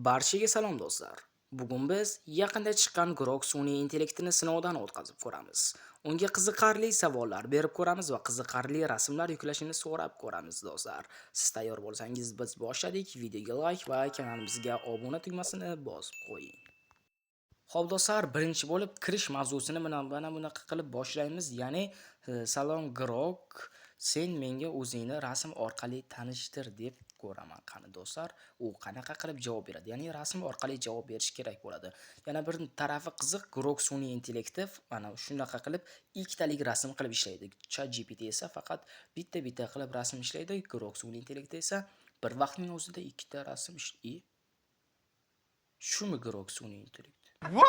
Barchaga salom, do'stlar. Bugun biz yaqinda chiqqan Grok sun'iy intellektini sinovdan o'tkazib ko'ramiz. Unga qiziqarli savollar berib ko'ramiz va qiziqarli rasmlar yuklashini so'rab ko'ramiz, do'stlar. Siz tayyor bo'lsangiz, biz boshladik. Videoga like va kanalimizga obuna tugmasini bosib qo'ying. Xo'p, do'stlar, birinchi bo'lib kirish mavzusini mana bunaqa qilib boshlaymiz. Ya'ni, "Salom, Grok, sen menga o'zingni rasm orqali tanishtir" deb ko'raman. Qani, do'stlar, u qanaqa qilib javob beradi? Ya'ni rasm orqali javob berish kerak bo'ladi. Yana bir tarafi qiziq, Grok sun'iy intellekti mana shunaqa qilib ikkitalik rasm qilib ishlaydi. ChatGPT esa faqat bitta-bitta qilib rasm ishlaydi. Grok sun'iy intellekti esa bir vaqtning o'zida ikkita rasm ish i Shumi Grok sun'iy intellekt? Bu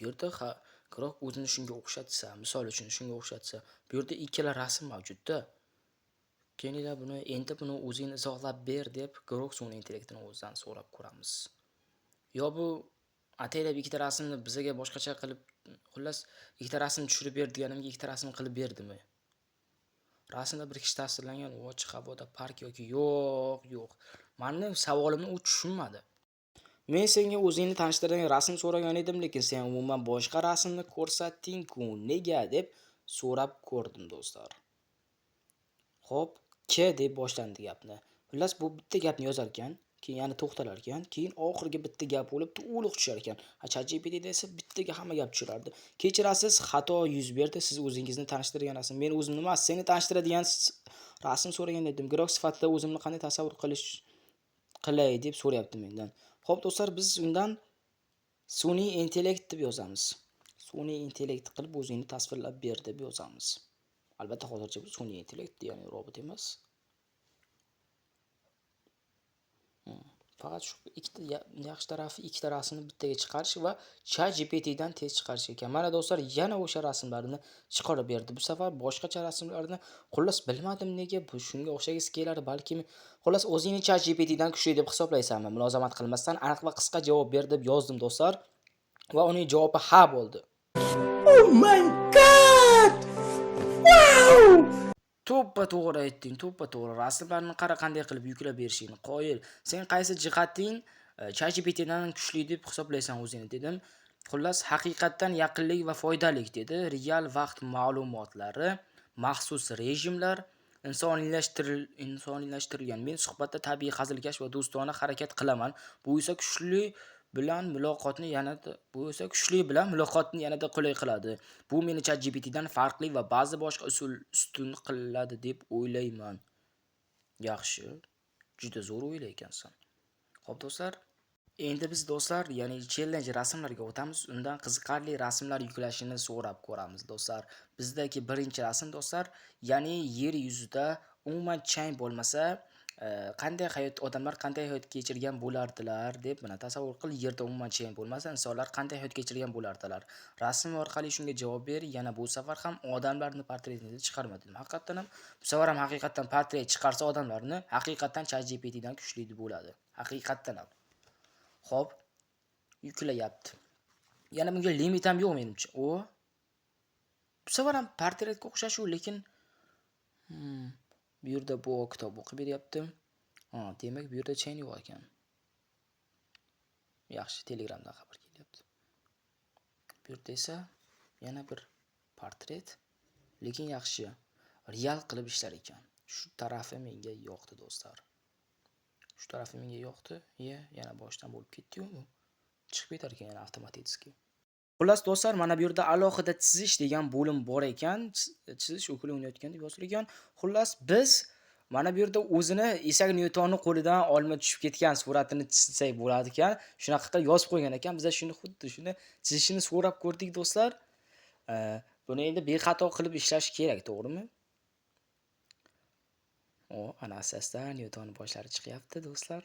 yerda, ha, Grok o'zini shunga o'xshatsa, misol uchun, shunga o'xshatsa, bu yerda ikkala rasm mavjud-da. Kelinglar, buni endi buni o'zing izohlab ber deb Grok sun'iy intellektini o'zidan so'rab ko'ramiz. Yo bu ataylab ikkita rasmni bizaga boshqacha qilib, xullas, ikkita rasm tushirib ber deganimga ikkita rasm qilib berdimi? Rasmda bir kishi tasvirlangan, u ochiq havoda, park yoki yo'q, yo'q. Mani savolimni u tushunmadi. Men senga o'zingni tanishtiradigan rasm so'ragan edim, lekin sen umuman boshqa rasmni ko'rsatding-ku, nega deb so'rab ko'rdim, do'stlar. Xo'p, K deb boshlandi gapni. Xullas, bu bitta gapni yozar ekan, keyin yana to'xtalar ekan, keyin oxirgi bitta gap bo'lib to'liq tushar ekan. Ha, ChatGPTda esa bittaga hamma gap tushirardi. Kechirasiz, xato yuz berdi. Siz o'zingizni tanishtirgan rasm. Men o'zimni emas, seni tanishtiradigan rasm so'ragan edim. Grok sifatida o'zimni qanday tasavvur qilish qilay deb so'rayapti mendan. Xo'p, do'stlar, biz undan sun'iy intellekt deb yozamiz. Sun'iy intellekt qilib o'zingni tasvirlab ber deb yozamiz. Albatta, hozircha bu sun'iy intellekt, ya'ni robot emas. Faqat shu ikkita yaxshi tarafi ikkita rasmni bittaga chiqarish va ChatGPTdan tez chiqarish ekan. Mana, do'stlar, yana o'sha rasmlarni chiqarib berdi. Bu safar boshqacha rasmlarni, xullas, bilmadim, nega bu shunga o'xshagisi kelar balkim. Xullas, o'zingni ChatGPTdan kuchli deb hisoblaysanmi? Mulozamat qilmasdan aniq va qisqa javob ber deb yozdim, do'stlar. Va uning javobi ha bo'ldi. Oh my God! Wow! To'ppa-to'g'ri aytding, to'ppa-to'g'ri. Rasmlarni qara, qanday qilib yuklab berishingni qoyil. Sen qaysi jihating ChatGPTdan kuchli deb hisoblaysan o'zingni dedim. Xullas, haqiqatdan yaqinlik va foydalik dedi. Real vaqt ma'lumotlari, maxsus rejimlar, insoniylashtirilgan. Men suhbatda tabiiy, hazilkash va do'stona harakat qilaman. Bu esa kuchli bilan muloqotni yanada qulay qiladi. Bu meni ChatGPTdan farqli va ba'zi boshqa usul ustun qiladi deb o'ylayman. Yaxshi, juda zo'r o'ylaykansan. Xo'p, do'stlar, endi biz, do'stlar, ya'ni challenge rasmlarga o'tamiz. Undan qiziqarli rasmlar yuklashini so'rab ko'ramiz, do'stlar. Bizdagi birinchi rasm, do'stlar, ya'ni yer yuzida umuman chang bo'lmasa, qanday hayot, odamlar qanday hayot kechirgan bo'lardilar deb, mana, tasavvur qil, yerda umuman chang bo'lmasa, insonlar qanday hayot kechirgan bo'lardilar. Rasm orqali shunga javob ber. Yana bu safar ham odamlarni portretini chiqarma dedim. Haqiqatdan ham bu safar ham haqiqatdan portret chiqarsa odamlarni, haqiqatdan ChatGPTdan kuchli bo'ladi. Haqiqatdan ham. Xo'p, yuklayapti. Yana bunga limit ham yo'q menimcha. O. Bu safar ham portretga o'xshash u, lekin bu yerda bu kitob o'qib beryapti. Ha, demak, bu yerda chang yo'q ekan. Yaxshi, Telegramdan xabar kelyapti. Bu yerda esa yana bir portret, lekin yaxshi, real qilib ishlar ekan. Shu tarafi menga yoqdi, do'stlar. Shu tarafi menga yoqdi. Ye, yana boshdan bo'lib ketdi-yu u. Chiqib ketar ekan yana avtomatik. Xullas, do'stlar, mana bu yerda alohida chizish degan bo'lim bor ekan. Chizish o'qilayotgan deb yozilgan. Xullas, biz mana bu yerda o'zini Isak Nyutonni qo'lidan olma tushib ketgan suratini chizsak bo'ladi ekan. Shunaqa qilib yozib qo'ygan ekan. Biz shuni, xuddi shuni chizishini so'rab ko'rdik, do'stlar. Buni endi bexato qilib ishlash kerak, to'g'rimi? O, ana asta Nyuton boshlari chiqyapti, do'stlar.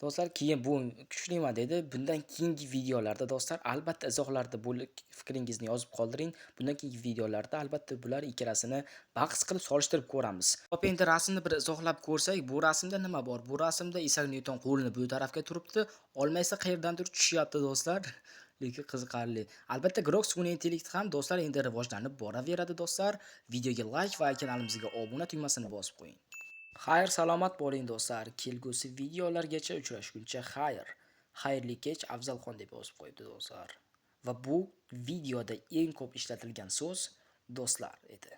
Do'stlar, keyin bu kuchliman dedi. Bundan keyingi videolarda, do'stlar, albatta izohlarda bo'lib fikringizni yozib qoldiring. Bundan keyingi videolarda albatta bular ikkalasini bahs qilib solishtirib ko'ramiz. Xo'p, endi rasmni bir izohlab ko'rsak, bu rasmda nima bor? Bu rasmda Isak Nyuton qo'lini bu tarafga turibdi, olma esa qayerdandir tushyapti, do'stlar. Lekin qiziqarli. Albatta, Grok sun'iy intellekti ham, do'stlar, endi rivojlanib boraveradi, do'stlar. Videoga like va kanalimizga obuna tugmasini bosib qo'ying. Xayr, salomat bo'ling, do'stlar. Kelgusi videolargacha uchrashguncha xayr. Xayrli kech, Afzalxon, deb yozib qo'yibdi, do'stlar. Va bu videoda eng ko'p ishlatilgan so'z "do'stlar" edi.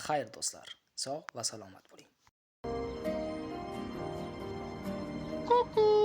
Xayr, do'stlar. Sog' va salomat bo'ling. Kuku.